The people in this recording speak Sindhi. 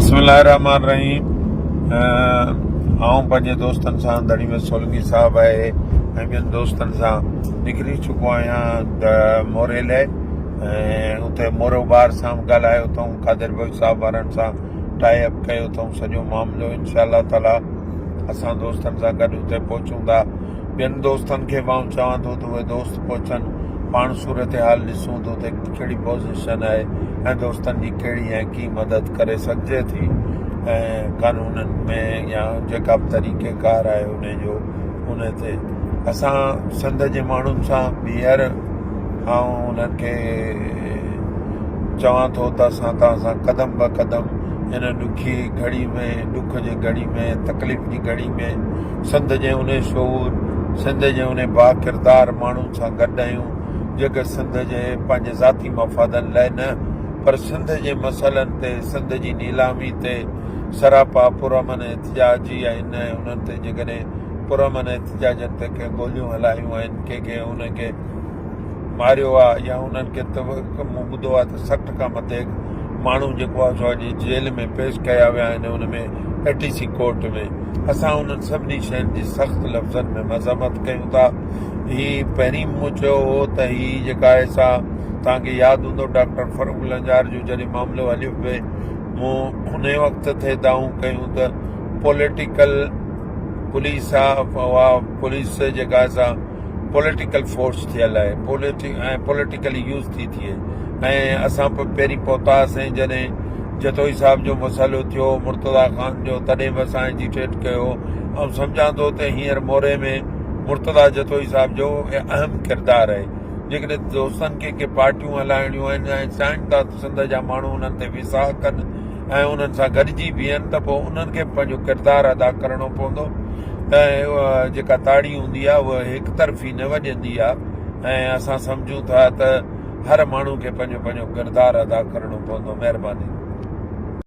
بسم الله الرحمن الرحيم آئون پنهنجي دوستن سان ڌڻي ۾ سولنگي صاحب آهي ۽ ٻين دوستن سان نڪري چڪو آهيان موري لاء ۽ اتي مورو ٻار سان به ڳالهايو اٿئون قادر بخش صاحب وارن سان ٽائي اپ ڪيو اٿئون سڄو معاملو انشاء الله تعالي اسان دوستن سان گڏ اتي پهچون ٿا ٻين دوستن کي به آئون چوان ٿو ته اهي دوست پهچن پاڻ صورتحال ڏسون ته اتي ڪهڙي پوزيشن آهي ۽ دوستن جي ڪهڙي ۽ ڪي مدد ڪري سگهجي ٿي ۽ قانونن ۾ يا جيڪا به طريقي ڪار آهي ان جو ان تي اسان سنڌ جي ماڻهن سان ٻيهر آئون انهن کي چوان ٿو ته اسان توهان سان قدم به قدم هن ڏکي گهڙي ۾ ڏک جي گهڙي ۾ تڪليف جي گهڙي ۾ سنڌ جي انهي شعور، سنڌ جي انهي باڪردار ماڻهن سان گڏ آهيون، جيڪي سنڌ جي پنهنجي ذاتي مفادن لاء نه پر سنڌ جي مسئلن تي، سنڌ جي نيلامي تي سراپا پرامن احتجاجي آهن ۽ انهن تي جيڪڏهن پرامن احتجاجن تي ڪنهن گوليون هلايون آهن، ڪنهن کي انهن کي ماريو آ يا انهن کي ته مون ٻڌو آ ته 60 کان مٿي ماڻهو جيڪو آ سو اڄ جيل ۾ پيش ڪيا ويا آهن ان ۾ اي ٽي سي ڪورٽ ۾ اسان انهن سڀني شين جي سخت لفظن ۾ مذمت ڪيون ٿا هي پهرين مون چيو هو ته هي جيڪا آهي سا توهان کي ياد هوندو ڊاڪٽر فرخ لنجار جو جڏهن معاملو هليو پئي مون ان وقت تي دانهون ڪيون ته پوليٽيڪل پوليس آ اها پوليس جيڪا آهي سا پوليٽيڪل فورس ٿيل آهي ۽ پوليٽيڪلي يوز ٿي ٿئي ۽ اسان به پهرين پهتاسين جڏهن جتوئي صاحب جو مسئلو ٿيو مرتضيٰ خان جو تڏهن به اسان ايجيٽيٽ ڪيو آئون سمجهان ٿو ته هينئر موري ۾ مرتضيٰ جتوئي صاحب جو اهم ڪردار آهي جيڪڏهن دوستن کي ڪي پارٽيون هلائڻيون آهن ۽ چاهين ٿا ته سنڌ جا ماڻهو انهن تي ويساهه ڪن ۽ انهن سان گڏجي بيهن ته پوء انهن کي به پنهنجو ڪردار ادا ڪرڻو پوندو ته جيڪا تاڙي هوندي آهي اها هڪ طرفي نه وڄندي آهي ۽ اسان سمجهون ٿا ته هر ماڻهو کي پنهنجو پنهنجو ڪردار ادا ڪرڻو پوندو مهرباني.